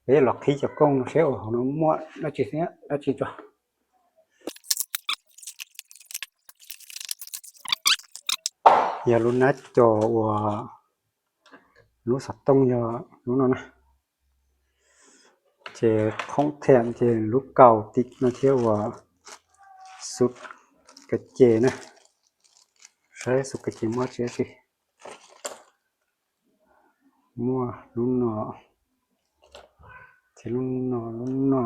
Peb los qhib cov kooj no seb ua hauv no muaj dab tsi thiab dab tsi tso. Yog lub nab co uas lub xov tooj yog lub no na. Ces khoom thiam ces lub kaus tim no thiab uas xub kav ces na. Saib xub kav ces muaj tsi tsi. Muaj lub no, thiab lub no, lub no,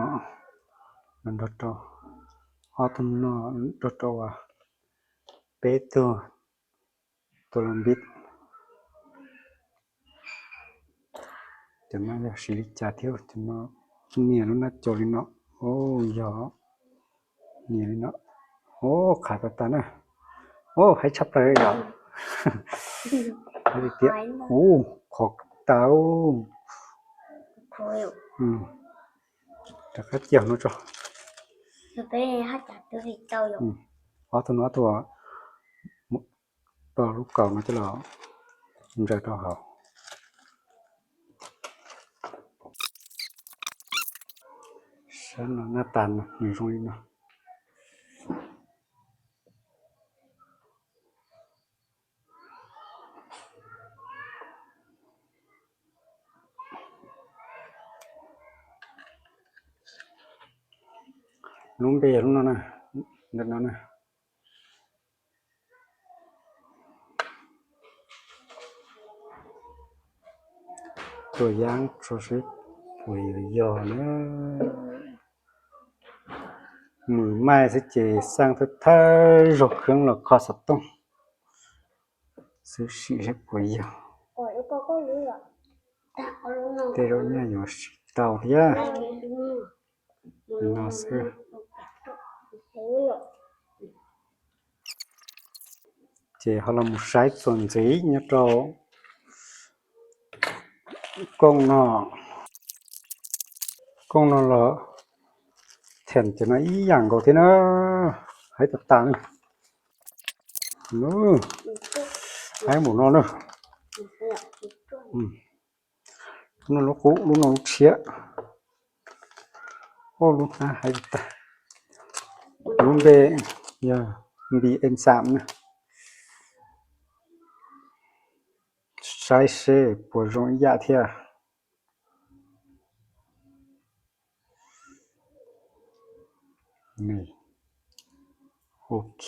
no nrog rau, ob tug no nrog rau uas peb tug tus los npib. Cov no yog siv li cas thiab, cov no nias lub nab co li no, yog nias li no, qhav tas tas na, haib tshaj plaws yom. Tias, u, qhov tas, rov qab cia no tso. Ob tug no ob tug, tau lub kaus no coj los ntsaws rau hauv. Saib no, nab tas no nws zoo li no. Lub npe yog lub no na, ntawm no na. Tuaj yab tso seb puas yog na. Mws maij xwb ces xaj thawj thawj zaug kheeb los kho xov tooj xwb sim seb puas yog. Tej zaum nyaj yuav sim tau thiab. No xwb. Ces ho los mus saib txuas ntxiv nyob rau kooj no. Kooj no los thiam cov no ib yam nkaus thiab na. Haib tas tas na. Haib npaum no na. Lub no lub qub, lub no lub tshiab. Lub hnab haib tas. Lub npe yog npis en xam na. Saib seb puas zoo ib yam thiab. Ok.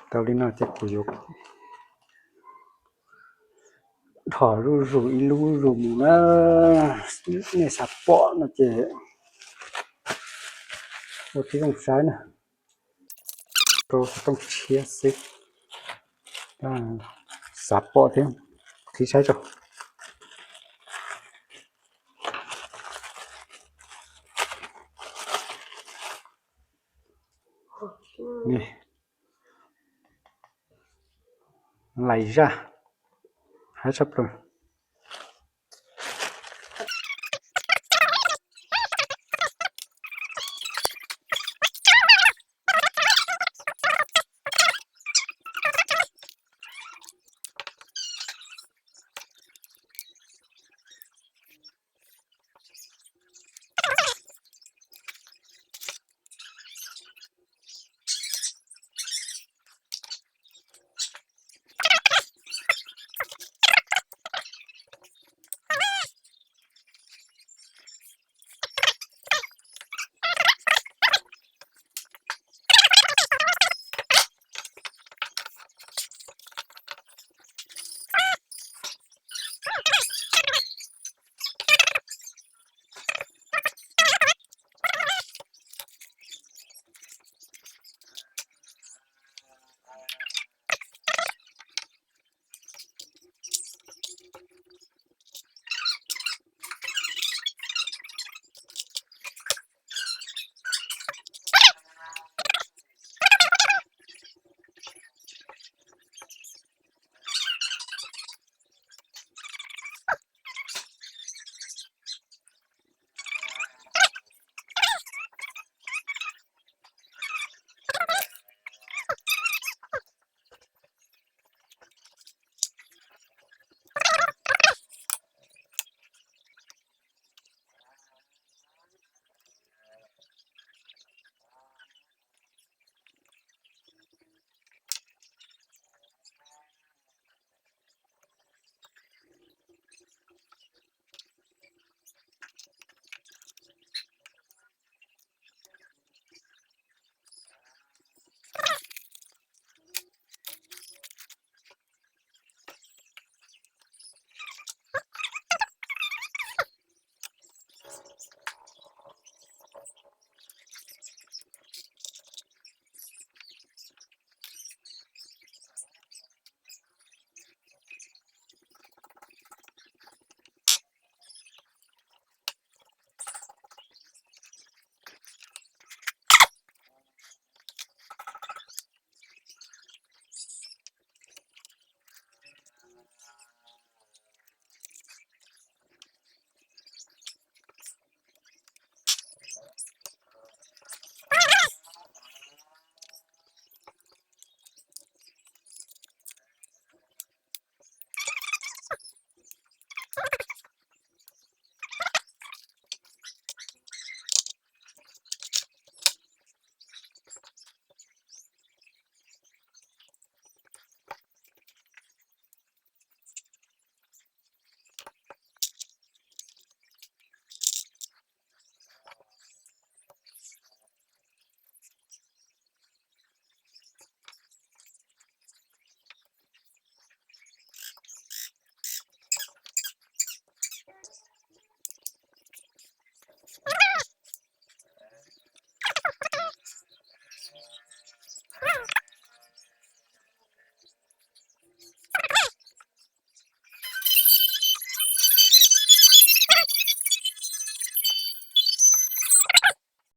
Tau li no ces kuv yuav dhos zuj zus ib lub zuj zus mus na. Nej xav pom no ces ua tib zoo saib na. Rau xov tooj tshiab xwb. Xav pom thiab, qhib saib tso. Lais zaj, haib tshaj plaws.